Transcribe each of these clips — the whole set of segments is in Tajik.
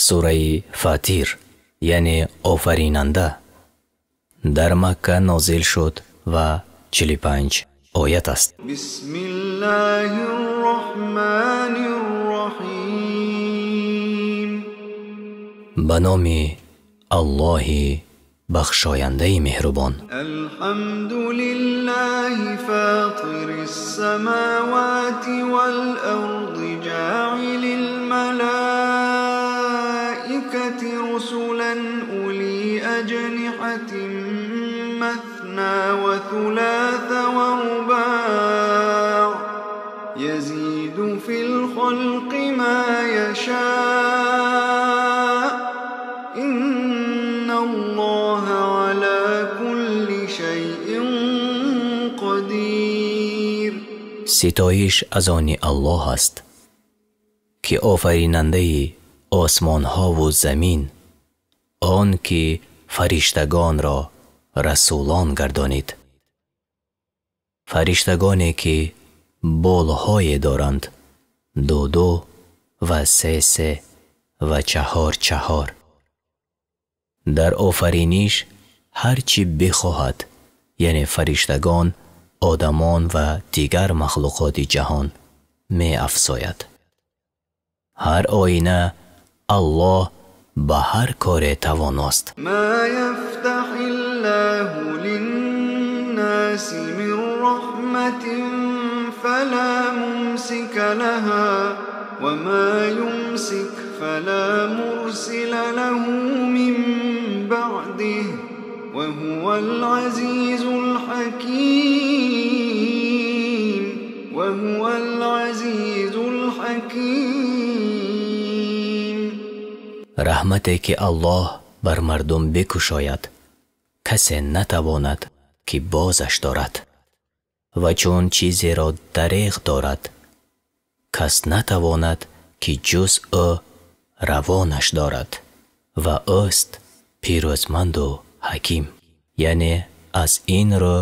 Сураи Фатир, яъне Офаринанда, дар Макка нозил шуд ва 45 оят аст. Бисмиллаҳир-раҳмонир-раҳим. Ба номи Аллоҳи бахшояндаи меҳрубон. Алҳамду лиллаҳи фотирис самавати вал арди ҷоилил малоикати русулан ули аҷниҳатин масна ва сулоса ва рубоъ язиду фил халқи ма яшоъ инналлоҳа ала кулли шайъин қодир. Ситоиш аз они Аллоҳ аст, ки офаринандаи осмонҳову замин, он ки фариштагонро расулон гардонид. Фариштагоне ки болҳое доранд, ду-ду ва се-се ва чаҳор-чаҳор. Дар офариниш ҳар чӣ бихоҳад, яъне фариштагон, одамон ва дигар махлуқоти ҷаҳон меафзояд. Ҳар оина Аллоҳ ба ҳар коре тавоност. Ма яфтаҳиллаҳу линнаси мин раҳматин фала мумсика лаҳа ва ма юмсик фала мурсила лаҳу мин баъдиҳи ва ҳувал азизул ҳаким. Ва ҳувал азизул ҳаким. Раҳмате ки Аллоҳ бар мардум бикушояд, касе натавонад ки бозаш дорад, ва чун чизеро дареғ дорад, кас натавонад ки ҷуз ӯ равонаш дорад, ва ӯст пирӯзманду ҳаким. Яъне аз ин рӯ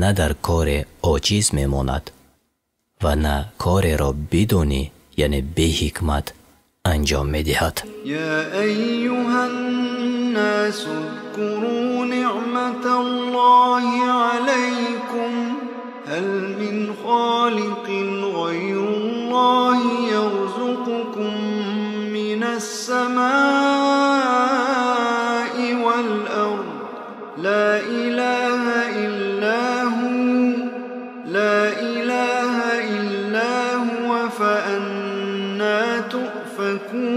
на дар коре оҷиз мемонад ва на кореро бидуни, яъне беҳикмат анҷом медиҳад. Я айюҳан-насу узкуру ниъматаллоҳи алайкум ҳал мин холиқин ғайруллоҳи ярзуқукум минас самаи вал ард ла илаҳа илла ҳу ла илаҳа илла ҳува фаанна туъфакун.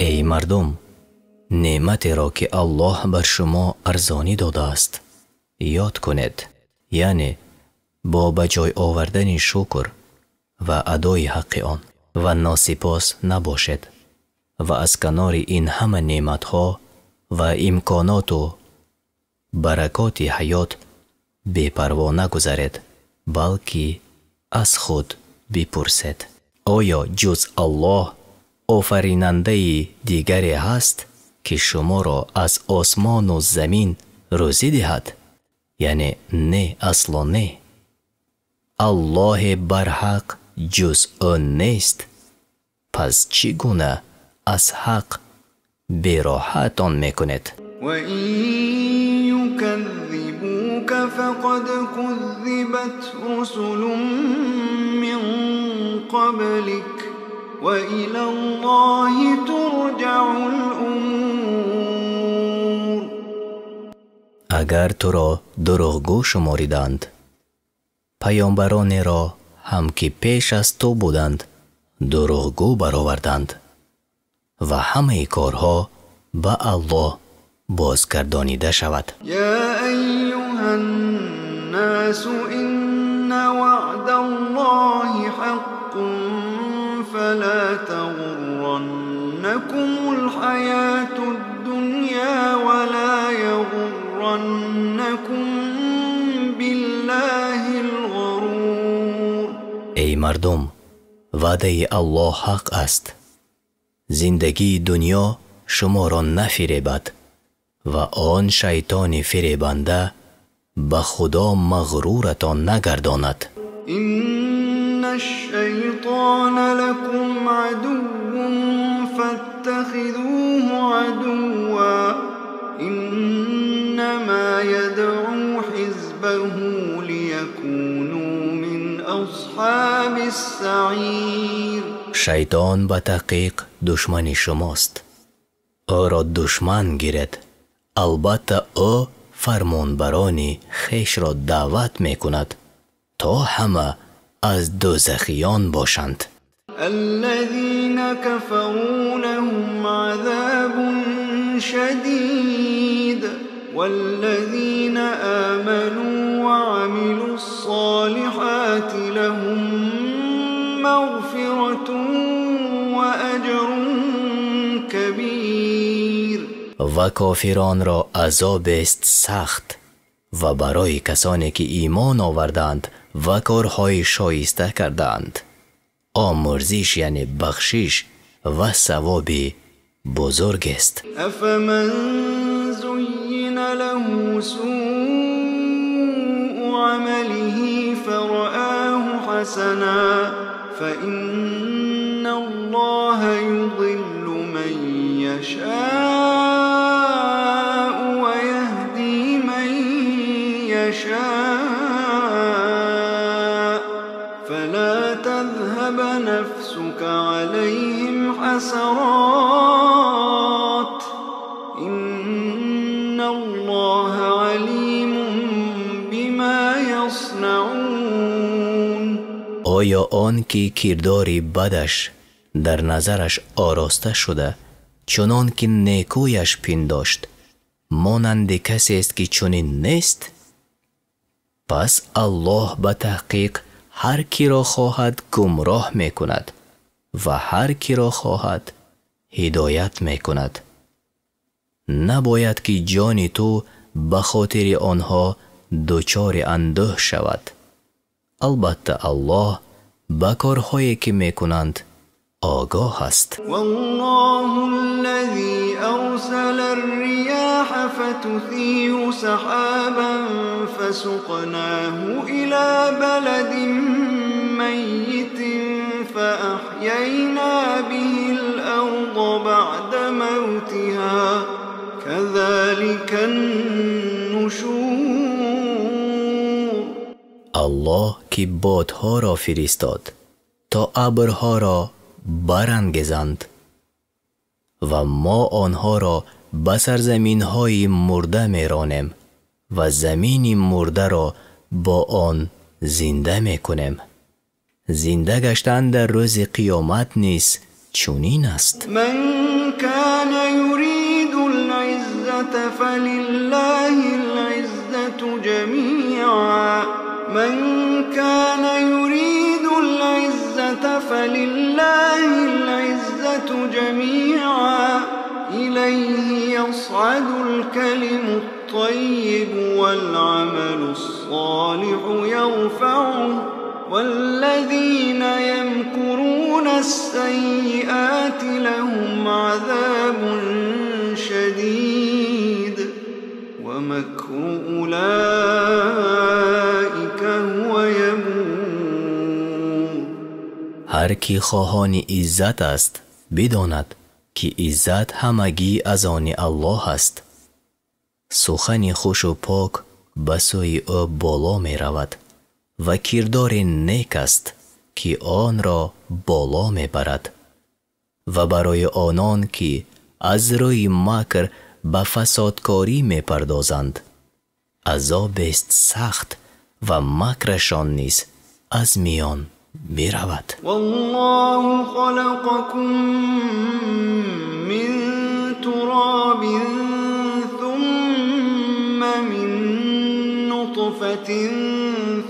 Эй мардум, неъматеро ки Аллоҳ бар шумо арзонӣ додааст ёд кунед, яъне бо ба ҷой овардани шукр ва адои ҳаққи он, ва носипос набошед ва аз канори ин ҳама неъматҳо ва имконоту баракоти ҳаёт бепарво нагузаред, балки аз худ бипурсед: оё ҷуз Аллоҳ офаринандаи дигаре ҳаст ки шуморо аз осмону замин рӯзӣ диҳад? Яъне не, асло не. Аллоҳе барҳақ ҷуз ӯ нест. Пас чӣ гуна аз ҳақ бероҳатон мекунед? Ва ин юказзибука фақад куззибат русулун мин қаблик ва илаллоҳи турҷаул умур. Агар туро дурӯғгӯ шумориданд, паёмбаронеро ҳам ки пеш аз ту буданд дурӯғгӯ бароварданд, ва ҳамаи корҳо ба Аллоҳ бозгардонида шавад. Я айюҳан-насу инна ваъдаллоҳи ҳаққун фала тағурраннакумул ҳаётуд дунё ва ла яғурраннакум биллаҳил ғурур. Эй мардум, ваъдаи Аллоҳ ҳақ аст. Зиндагии дунё шуморо нафиребад ва он шайтони фиребанда ба Худо мағруратон нагардонад. Инна الشيطان لكم عدو فاتخذوه عدوا إنما يدعو حزبه ليكونوا من أصحاب السعير. Шайтон ба таҳқиқ душмани шумост. Ӯро душман гиред. Албатта ӯ фармонбарони хешро даъват мекунад, то ҳама аз дӯзахиён бошанд. الذين كفروا لهم عذاب شديد والذين آمنوا وعملوا الصالحات لهم مغفرة وأجر كبير. Ва кофиронро азобест сахт ва барои касоне ки имон овардаанд ва корҳои шоиста кардаанд омӯрзиш, яъне бахшиш ва савоби бузургест. أفمن زين له سوء عمله فرآه حسنا فإن الله يضل من يشاء ويهدي من يشاء فلا تذهب نفسك عليهم حسرات إن الله عليم بما يصنعون. Оё он ки кирдори бадаш дар назараш ороста шуда, чунон ки некӯяш пиндошт, монанди касест ки чунин нест? Пас Аллоҳ ба таҳқиқ ҳар киро хоҳад гумроҳ мекунад ва ҳар киро хоҳад ҳидоят мекунад. Набояд ки ҷони ту ба хотири онҳо дучори андӯҳ шавад. Албатта Аллоҳ ба корҳое ки мекунанд огоҳ аст. والله الذي أرسل الرياح فتثير سحابا فسقناه إلى بلد ميت فأحيينا به الأرض بعد موتها كذلك النشور. Аллоҳ ки бодҳоро фиристод то абрҳоро барангезанд ва мо онҳоро ба сарзаминҳои мурда меронем ва замини мурдаро бо он зинда мекунем. Зинда гаштан дар рӯзи қиёмат низ чунин аст. من كان يريد العزة فلله العزة جميعا من كان يريد العزة فلله العزة جميعا إليه يصعد الكلم الطيب والعمل الصالح يرفعه والذين يمكرون السيئات لهم عذاب شديد ومكر أولئك هو يبور. Ҳар ки хоҳони иззат аст, бидонад ки иззат ҳамагӣ аз они Аллоҳ аст. Сухани хушу пок ба сӯи ӯ боло меравад ва кирдори нек аст ки онро боло мебарад. Ва барои онон ки аз рӯи макр ба фасодкорӣ мепардозанд, азобест сахт ва макрашон низ аз миён биравад. والله خلقكم من تراب ثم من نطفة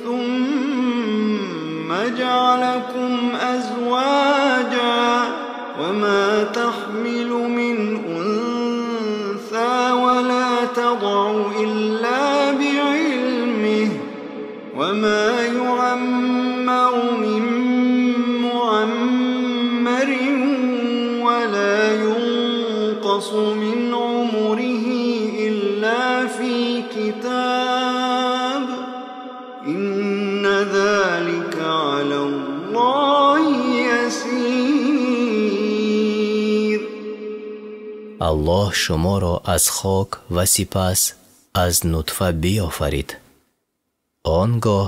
ثم جعلكم أزواجا وما تحمل من أنثى ولا تضع إلا بعلمه وما يعمر من معمر ولا ينقص من عمره إلا في كتاب إن ذلك على الله Аллоҳ шуморо аз хок ва сипас аз нутфа биёфарид. Он гоҳ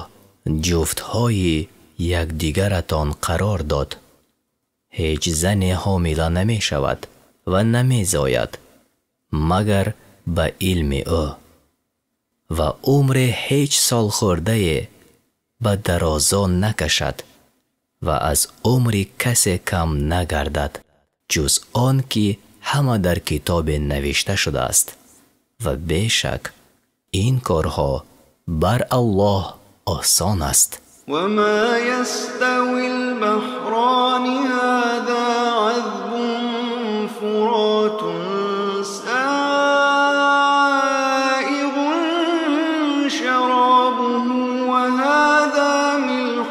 ҷуфтҳои якдигаратон қарор дод. Ҳеҷ зане ҳомила намешавад ва намезояд, магар ба илми ӯ. Ва умре ҳеҷ солхӯрдае ба дарозо накашад ва аз умри касе кам нагардад, ҷуз он ки ҳама дар китобе навишта шудааст. Ва бешак ин корҳо бар Аллоҳ осон аст. وما يستوي البحران هذا عذب فرات سائغ شرابه وهذا ملح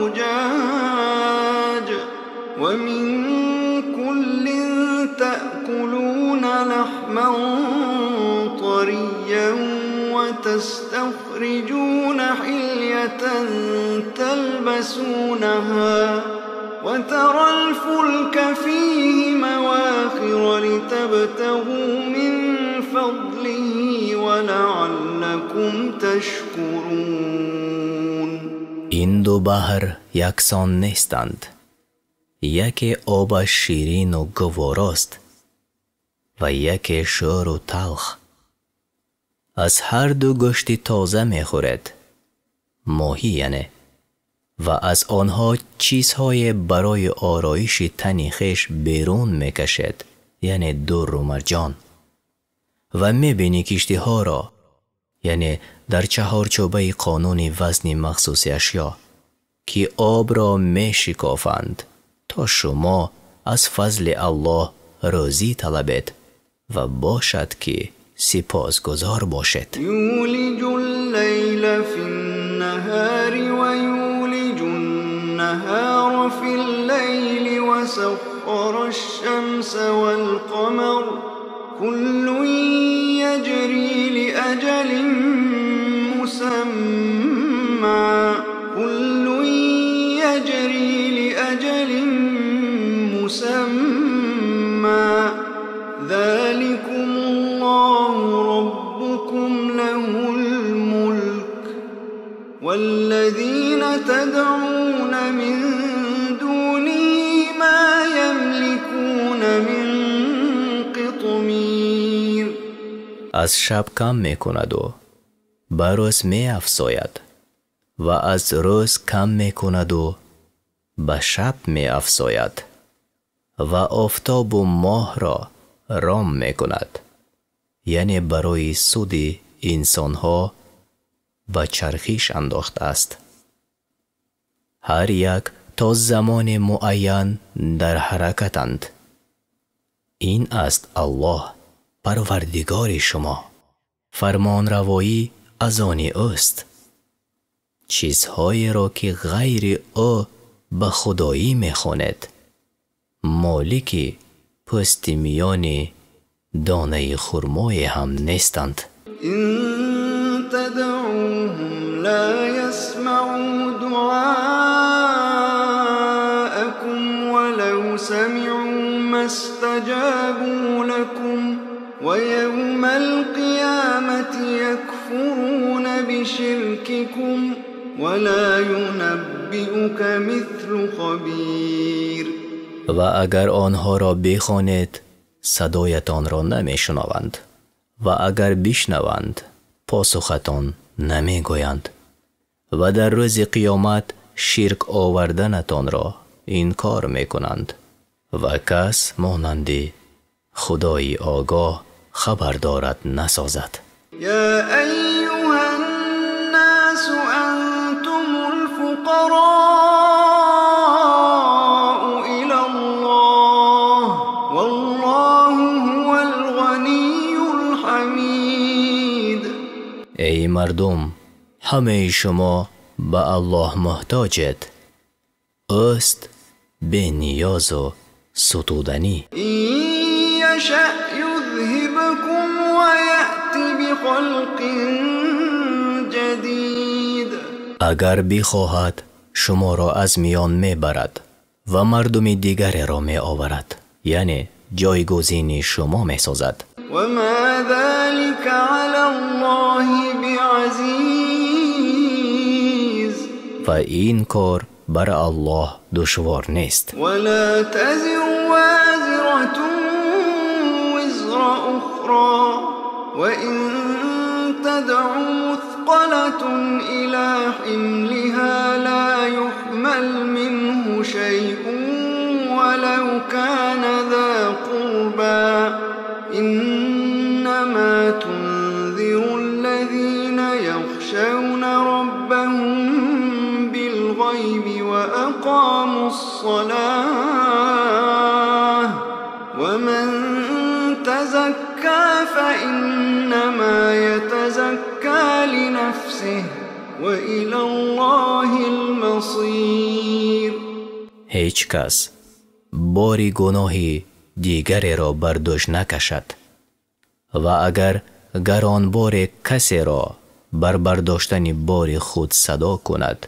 أجاج ومن كل تأكلون لحما طريا وتستخرجون حلية تلبسونها وترى الفلك فيه مواخر لتبتغوا من فضله ولعلكم تشكرون. Ин ду баҳр яксон нестанд. Яке обаш ширину гуворост ва яке шӯру талх. Аз ҳар ду гӯшти тоза мехӯред, моҳӣ яъне, ва аз онҳо чизҳое барои ороиши тани хеш берун мекашед, яъне дурру марҷон. Ва мебинӣ киштиҳоро, яъне дар чаҳорчӯбаи қонуни вазни махсуси ашё, ки обро мешикофанд, то шумо аз фазли Аллоҳ рӯзӣ талабед ва бошад ки сипосгузор бошед. يولج الليل في النهار ويولج النهار في الليل وسخر الشمس والقمر كل يجري لأجل مسمى كل يجري لأجل مسمى ذلكم الله ربكم له الملك والذين تدعون من دونه ما يملكون من قطمير. Аз шаб кам мекунаду ба рӯз меафзояд ва аз рӯз кам мекунаду ба шаб меафзояд ва офтобу моҳро ром мекунад, яъне барои суди инсонҳо ба чархиш андохтааст. Ҳар як то замони муайян дар ҳаракатанд. Ин аст Аллоҳ, парвардигори шумо. Фармонравоӣ аз они ӯст. Чизҳоеро ки ғайри ӯ ба худоӣ мехонед, молики пӯсти миёни донаи хурмое ҳам нестанд. إن تدعوهم لا يسمعوا دعاءكم ولو سمعوا ما استجابوا لكم ويوم القيامة يكفرون بشرككم ولا ينبئك مثل خبير. Ва агар онҳоро бихонед, садоятонро намешунаванд, ва агар бишнаванд, посухатон намегӯянд. Ва дар рӯзи қиёмат ширк оварданатонро инкор мекунанд. Ва кас монанди Худои огоҳ хабардорат насозад. يا أيها الناس أنتم الفقراء إلى الله والله هو الغني الحميد. Эй мардум, ҳамаи шумо ба Аллоҳ муҳтоҷед. Ӯст бениёзу сутуданӣ. إن يشأ يذهبكم ويأت بخلق جديد. Агар бихоҳад, шуморо аз миён мебарад ва мардуми дигареро меоварад, яъне ҷойгузини шумо месозад. وما ذلك على الله بعزيز. Ва ин кор бар Аллоҳ душвор нест. ولا تزر وازرة وزر أخرى وإن تدع مثقلة إلى حملها لا يحمل منه شيء ولو كان ذا قربى إنما تنذر الذين يخشون ربهم بالغيب وأقاموا الصلاة ومن تزكى فإنما يتزكى لنفسه وإلى الله المصير. Ҳеҷ кас бори гуноҳи дигареро бар дӯш накашад ва агар гаронборе касеро бар бардоштани бори худ садо кунад,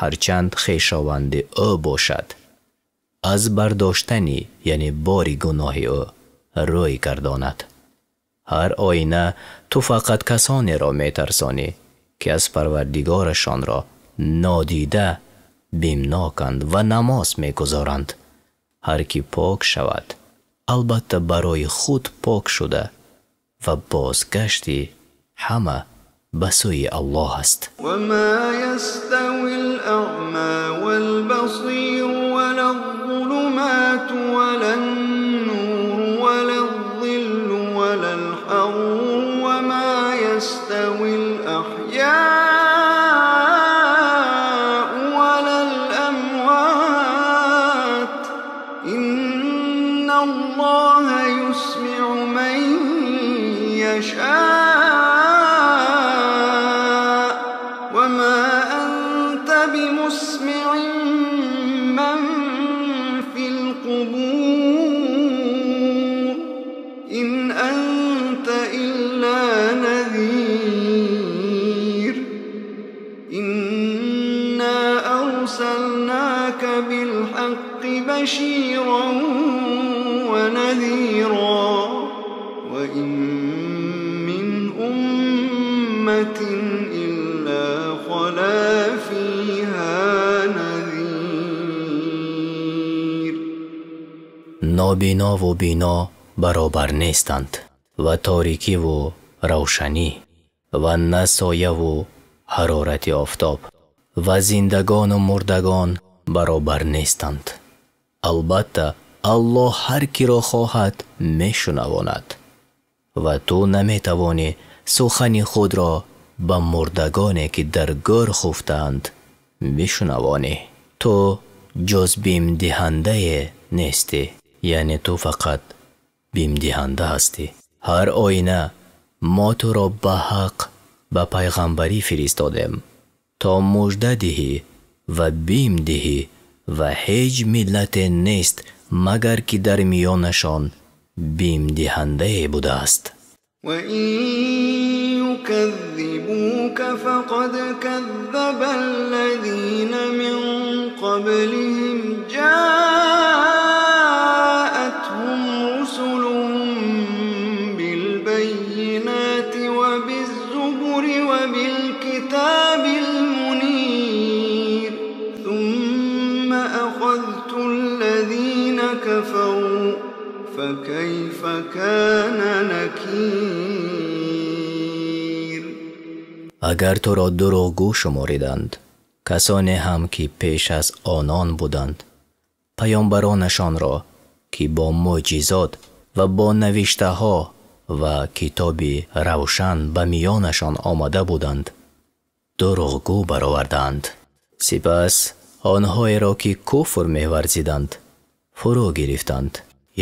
ҳарчанд хешованди ӯ бошад, аз бардоштани яъне бори гуноҳи ӯ рӯй гардонад. Ҳар оина ту фақат касонеро метарсонӣ, ки аз парвардигорашонро нодида бимноканд ва намоз мегузоранд. Ҳар ки пок шавад, албатта барои худ пок шуда ва бозгашти ҳама ба сӯи Аллоҳ аст. وما يستوي الأعمى والبصير ولا الظلمات ولا النور ولا الظل ولا الحرور وما يستوي الأحياء ولا الأموات إن الله يسمع من يشاء وما أنت بمسمع من في القبور إن أنت إلا نذير إنا أرسلناك بالحق بشيرا ونذيرا وإن من أمة إلا خلا فيها نذير. Нобинову бино баробар нестанд ва торикиву равшанӣ ва на сояву ҳарорати офтоб ва зиндагону мурдагон баробар нестанд. Албатта Аллоҳ ҳар киро хоҳад мешунавонад ва ту наметавонӣ сухани худро ба мурдагоне ки дар гӯр хуфтаанд бишунавонӣ. Ту ҷуз бимдиҳандае нестӣ, яъне ту фақат бимдиҳанда ҳастӣ. Ҳар оина мо туро ба ҳақ ба пайғамбарӣ фиристодем то мужда диҳӣ ва бим диҳӣ ва ҳеҷ миллате нест магар ки дар миёнашон бимдиҳандае будааст. وإن يكذبوك فقد كذب الذين من قبلهم جاءتهم رسلهم بالبينات وبالزبر وبالكتاب المنير ثم أخذت الذين كفروا فكيف كان نكير. Агар туро дурӯғгӯ шумориданд, касоне ҳам ки пеш аз онон буданд, паёмбаронашонро ки бо мӯъҷизот ва бо навиштаҳо ва китоби равшан ба миёнашон омада буданд, дурӯғгӯ бароварданд. Сипас онҳоеро ки куфр меварзиданд фурӯ гирифтанд,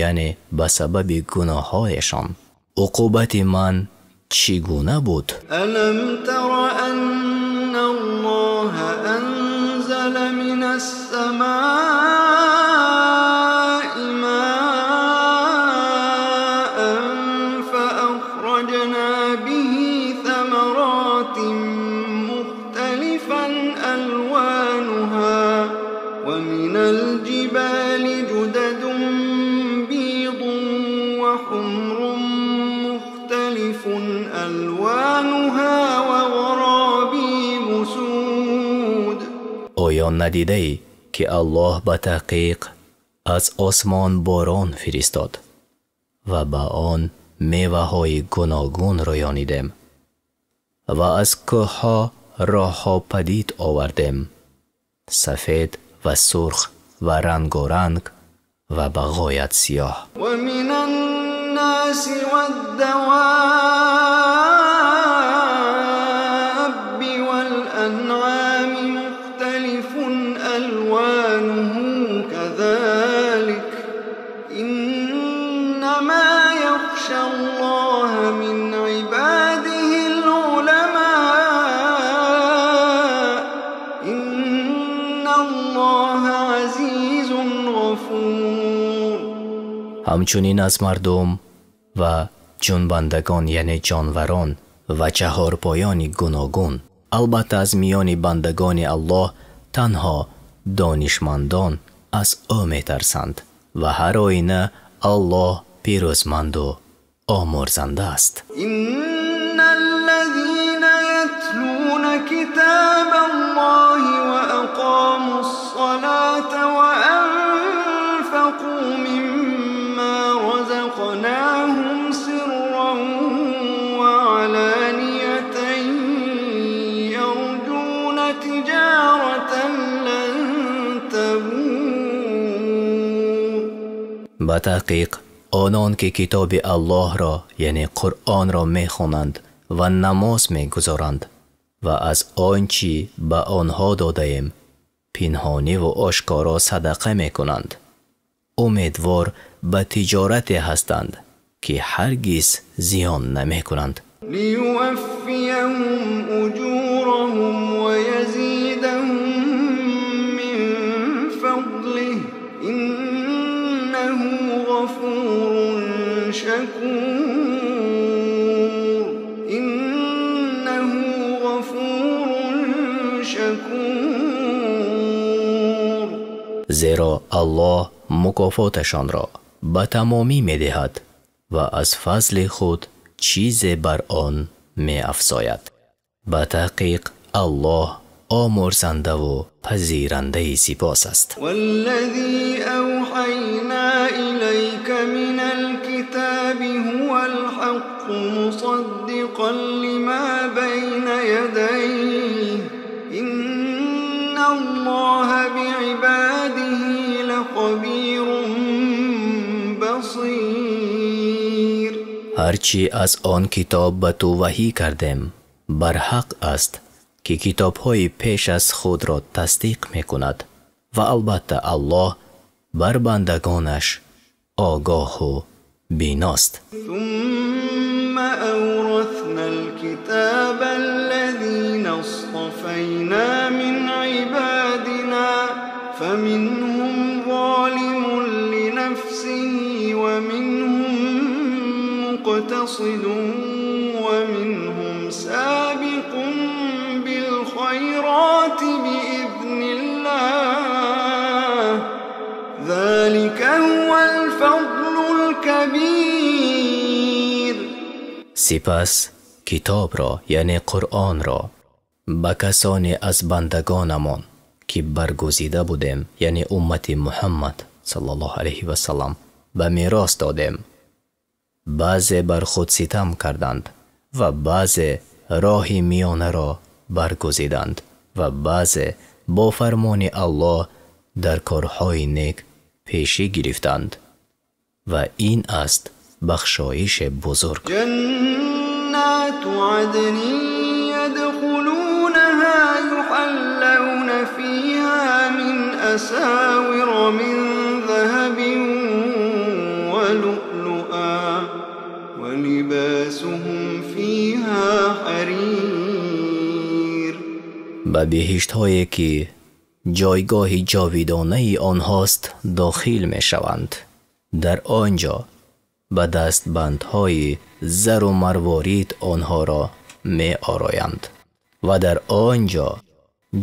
яъне ба сабаби гуноҳҳояшон. Уқубати ман чӣ гуна буд? ألم تر أن الله أنزل من السماء ماء فأخرجنا به ثمرات مختلفا ألوانها ومن الجبال جدد بيض وحمر مختلف ألوانها وغرابيب سود. Оё надидаӣ, ки Аллоҳ ба таҳқиқ аз осмон борон фиристод ва ба он меваҳои гуногун рӯёнидем ва аз кӯҳҳо роҳҳо падид овардем, сафед ва сурх ва рангоранг ва ба ғоят сиёҳ. ومن الناس والدواب والأنعام مختلف ألوانه كذلك إنما يخشى الله من عباده العلماء إن الله عزيز غفور. Ҳамчунин аз мардум ва ҷунбандагон, яъне ҷонварон ва чаҳорпоёни гуногун. Албатта, аз миёни бандагони Аллоҳ танҳо донишмандон аз ӯ метарсанд ва ҳар оина Аллоҳ пирӯзманду омӯрзанда аст. إن الذين يتلون كتاب الله وأقاموا الصلاة وأنفقوا مما رزقناهم سرا وعلانية يرجون تجارة لن تبور. Ба таҳқиқ, онон ки китоби Аллоҳро, яъне Қуръонро мехонанд ва намоз мегузоранд ва аз он чӣ ба онҳо додаем пинҳониву ошкоро садақа мекунанд, умедвор ба тиҷорате ҳастанд, ки ҳаргиз зиён намекунанд. ليوفيهم أجورهم ويزيدهم من فضله إنه غفور شكور. إنه غفور شكور. Зеро Аллоҳ мукофоташонро ба тамомӣ медиҳад ва аз фазли худ чизе бар он меафзояд. Ба таҳқиқ, Аллоҳ омӯрзандаву пазирандаи сипос аст. والذي أوحينا إليك من الكتاب هو الحق مصدقا لما بين يديه إن الله بعباده لخبير بصير. Ҳарчи аз он китоб ба ту ваҳӣ кардем, барҳақ аст, ки китобҳои пеш аз худро тасдиқ мекунад ва албатта Аллоҳ бар бандагонаш огоҳу биност. ثم أورثنا الكتاب الذين اصطفينا من عبادنا فمنهم ظالم لنفسه ومنهم مقتصد ومنهم سابق بالخيرات بإذن الله ذلك هو الفضل الكبير. Сипас китобро, яъне Қуръонро, ба касоне аз бандагонамон, ки баргузида будем, яъне уммати Муҳаммад саллаллоҳу алайҳи васаллам, ба мерос додем. Баъзе бар худ ситам карданд ва баъзе роҳи миёнаро баргузиданд ва баъзе бо фармони Аллоҳ дар корҳои нек пешӣ гирифтанд. Ва ин аст бахшоиши бузург. جنات عدن يدخلونها يحلون فيها من أساور من ذهب ولؤلؤا ولباسهم فيها حرير. Ба биҳиштҳое ки ҷойгоҳи ҷовидонаи онҳост дохил мешаванд. Дар он ҷо ба дастбандҳои зару марворид онҳоро меороянд ва дар он ҷо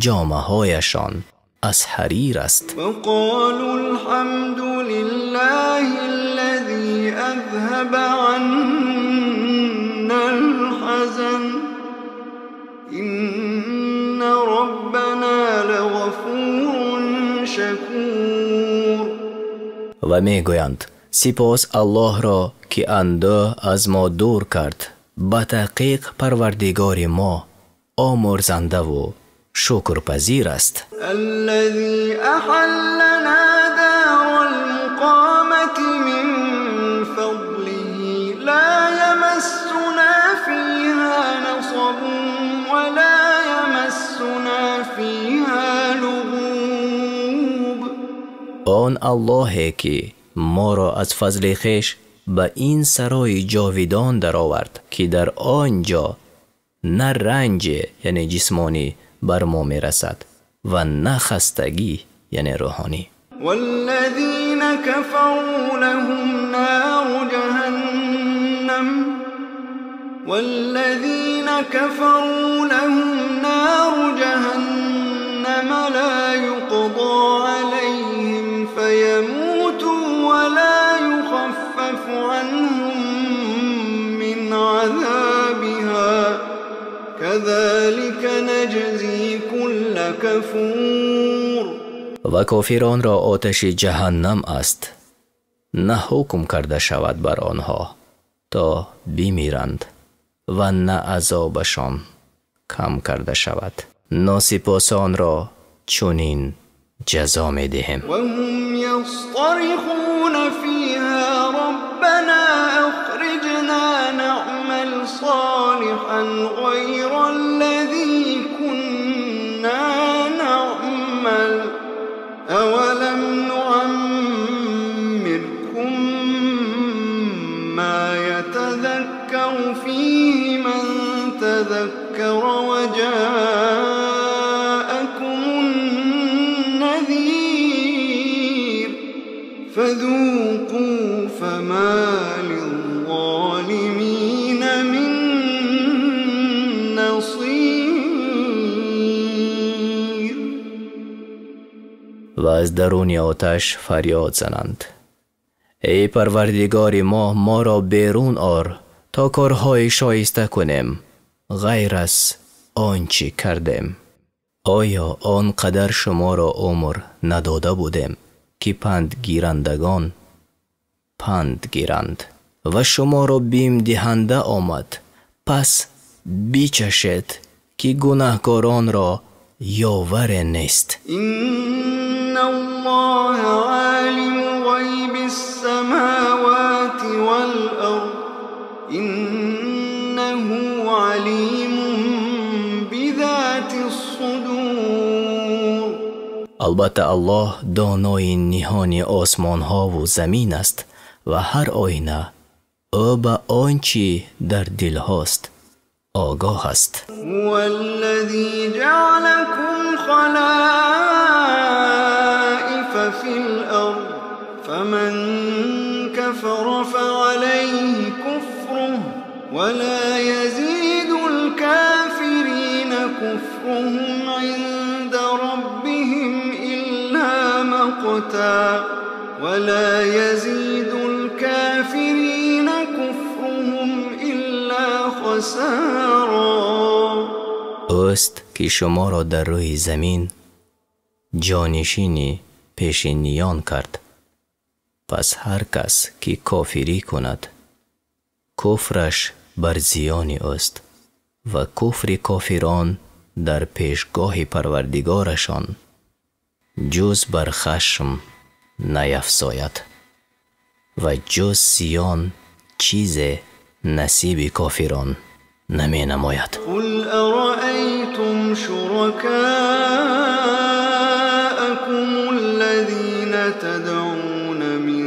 ҷомаҳояшон аз ҳарир аст. وقالوا الحمد لله الذي أذهب أذهب عنا الحزن إن ربنا لغفور شكور. Ва мегӯянд: сипос Аллоҳро, ки андӯҳ аз мо дур кард. Ба таҳқиқ Парвардигори мо омӯрзандаву шукрпазир аст. الذي أحلنا دار المقامة من فضله لا يمسنا فيها نصب ولا يمسنا فيها لغوب. Он Аллоҳе, ки моро аз фазли хеш ба ин сарои ҷовидон даровард, ки дар он ҷо на ранҷе, яъне ҷисмонӣ, бар мо мерасад ва на хастагӣ, яъне рӯҳонӣ. والذين كفروا لهم نار جهنم والذين كفروا لهم نار جهنم لا يقضى عليهم فيموتوا ولا يخفف عنهم من عذابها كذلك نجزي كل كفور. Ва кофиронро оташи ҷаҳаннам аст, на ҳукм карда шавад бар онҳо то бимиранд ва на азобашон кам карда шавад. Носипосонро чунин ҷазо медиҳем. وهم يصطرخون فيها ربنا أخرجنا نعمل صالحا غير الذي كنا نعمل أولم نعمركم ما يتذكر فيه من تذكر وجاءكم النذير فذوقوا فما للظالمين من نصير. Ва аз даруни оташ фарёд зананд: эй Парвардигори мо, моро берун ор, то корҳои шоиста кунем, ғайр аз он чӣ кардем. Оё он қадар шуморо умр надода будем, ки пандгирандагон панд гиранд ва шуморо бимдиҳанда омад? Пас бичашед, ки гунаҳкоронро ёваре нест. إن الله عالم غيب السماوات والأرض إنه عليم بذات الصدور. Албатта, Аллоҳ донои ниҳони осмонҳову замин аст ва ҳар оина ӯ ба он чӣ дар дилҳост огоҳ аст. هو الذي جعلكم خلائف في الأرض فمن كفر فعليه كفره ولا يزيد الكافرين كفرهم عند ربهم إلا مقتا ولا يزيد الكافرين كفرهم إلا خسارا. Ӯст, ки шуморо дар рӯи замин ҷонишини пешиниён кард. Пас ҳар кас, ки кофирӣ кунад, куфраш бар зиёни ӯст ва куфри кофирон дар пешгоҳи Парвардигорашон ҷуз бар хашм наяфзояд ва ҷуз зиён чизе насиби кофирон наменамояд. قل أرأيتم شركاءكم الذين تدعون من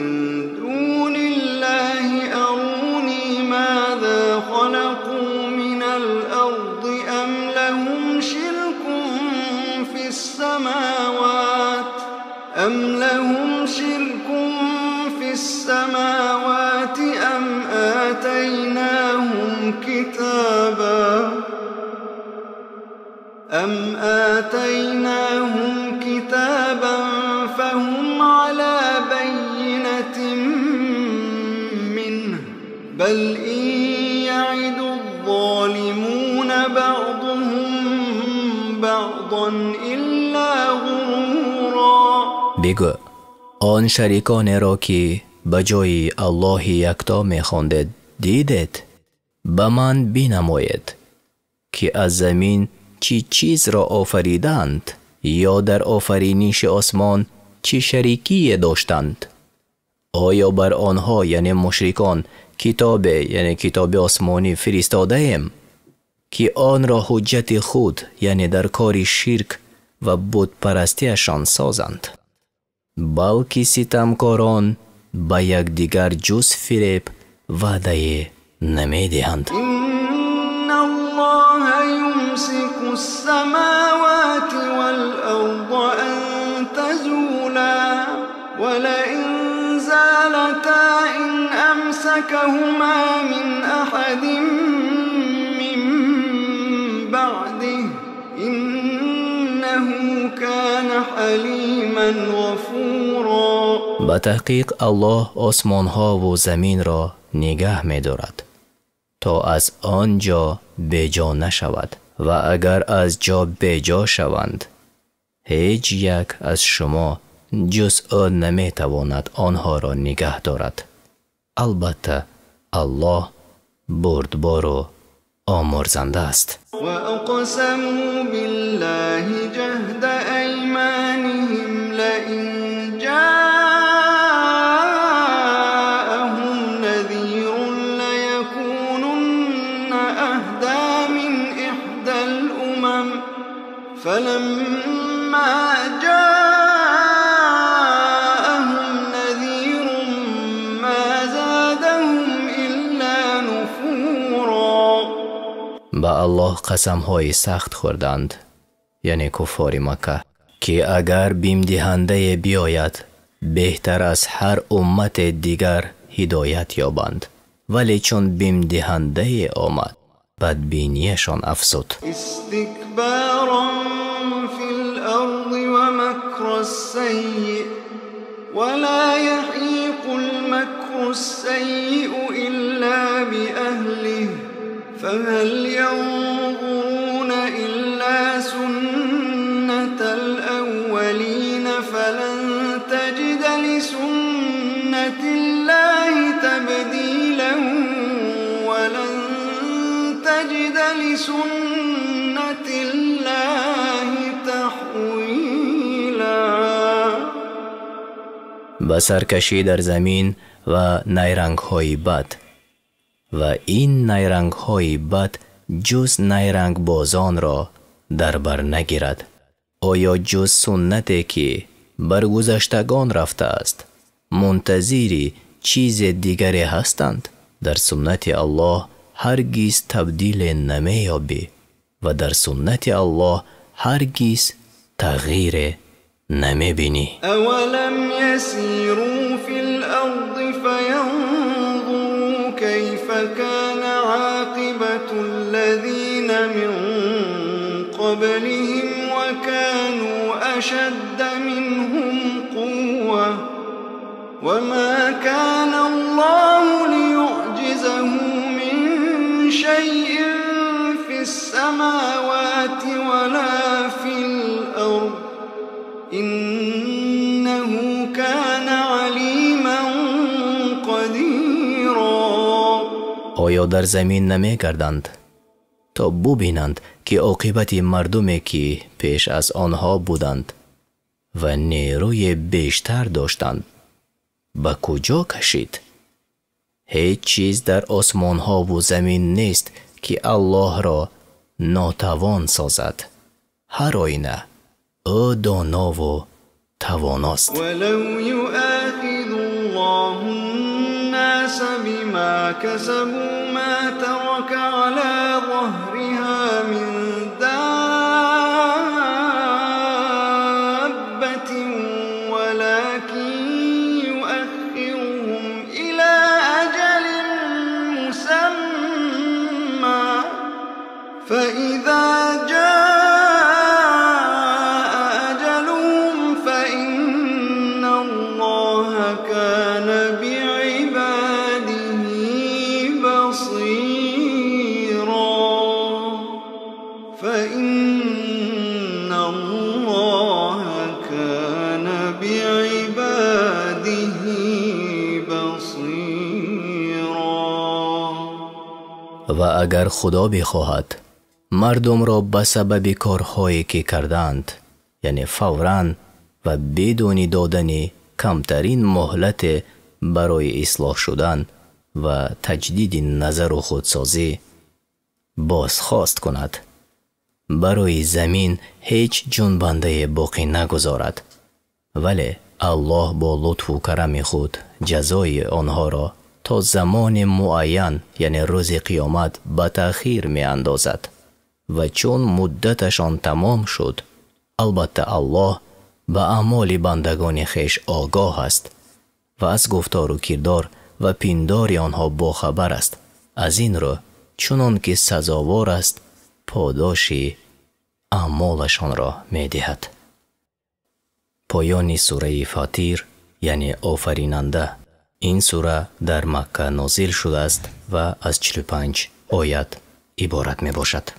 دون الله أروني ماذا خلقوا من الأرض أم لهم شرك في السماوات أم لهم شرك في السماوات أم آتيناهم كتابا أم آتيناهم كتابا فهم على بينة منه بل إن يعد الظالمون بعضهم بعضا إلا غرورا. بگو он шариконеро ки ба ҷои Аллоҳи якто мехондед дидед, ба ман бинамоед ки аз замин чӣ чизро офариданд ё дар офариниши осмон чӣ шарикие доштанд. Оё бар онҳо, яъне мушрикон, китобе, яъне китоби осмонӣ фиристодаем, ки онро ҳуҷҷати худ, яъне дар кори ширк ва бутпарастиашон созанд? Балки ситамкорон ба якдигар ҷуз фиреб ваъдае намедиҳанд. إن الله يمسك السماوات والأرض أن تزولا ولئن زالتا إن أمسكهما من أحد من بعده إنه كان حليما غفورا. Ба таҳқиқ Аллоҳ осмонҳову заминро нигаҳ медорад, то аз он ҷо беҷо нашавад, ва агар аз ҷо беҷо шаванд, ҳеҷ як аз шумо ҷуз ӯ наметавонад онҳоро нигаҳ дорад. Албатта Аллоҳ бурдбору омурзанда аст. وأقسموا بالله جهد أيمانهم لئن جاءهم نذير ليكونن أهدى من إحدى الأمم فلما جاءهم نذير ما زادهم إلا نفورا. Ба Аллоҳ қасамҳои сахт хӯрданд, яъне куффори Макка, ки агар бимдиҳандае биёяд, беҳтар аз ҳар уммате дигар ҳидоят ёбанд. Вале чун бимдиҳандае омад, бадбинияшон афзуд. استكبارا في الأرض ومكر السيء ولا يحيق المكر السيء إلا بأهله فهل ينظرون إلا سنة الأولين فلن تجد لسنة الله تبديلا ولن تجد لسنة الله تحويلا. Ба саркашӣ дар замин ва найрангҳои бад, ва ин найрангҳои бад ҷуз найрангбозонро дар бар нагирад. Оё ҷуз суннате ки бар гузаштагон рафтааст, мунтазири чизе дигаре ҳастанд? Дар суннати Аллоҳ ҳаргиз табдиле намеёбӣ ва дар суннати Аллоҳ ҳаргиз тағйире намебинӣ. أولم يسيروا في الأرض فينظروا كيف كان عاقبة الذين من قبلهم وكانوا أشد منهم قوة وما كان الله ليعجزه من شيء في السماوات ولا في الأرض إنه كان عليما قديرا. Оё дар замин намегарданд то бубинанд ки оқибати мардуме ки пеш аз онҳо буданд ва нерӯи бештар доштанд ба куҷо кашид? Ҳеҷ чиз дар осмонҳову замин нест ки Аллоҳро нотавон созад. Ҳар оина ӯ донову тавоност. ولو يؤاخذ الله الناس بما كسبوا ما ترك على ظهرها من دابة ولكن يؤخرهم إلى أجل مسمى فإذا جاء أجلهم فإن الله كان بعباده بصيرا. Ва агар Худо бихоҳад, мардумро ба сабаби корҳое ки кардаанд, яъне фавран ва бидуни додани камтарин муҳлате барои ислоҳ шудан ва таҷдиди назару худсозӣ бозхост кунад, барои замин ҳеҷ ҷунбандае боқӣ нагузорад. Вале Аллоҳ бо лутфу карами худ ҷазои онҳоро то замони муайян, яъне рӯзи қиёмат, ба таъхир меандозад. Ва чун муддаташон тамом шуд, албатта Аллоҳ ба аъмоли бандагони хеш огоҳ аст ва аз гуфтору кирдор ва пиндори онҳо бохабар аст. Аз ин рӯ чунон ки сазовор аст, подоши аъмолашонро медиҳад. Поёни сураи Фатир, яъне офаринанда. Ин сура дар Макка нозил шудааст ва аз 45 оят иборат мебошад.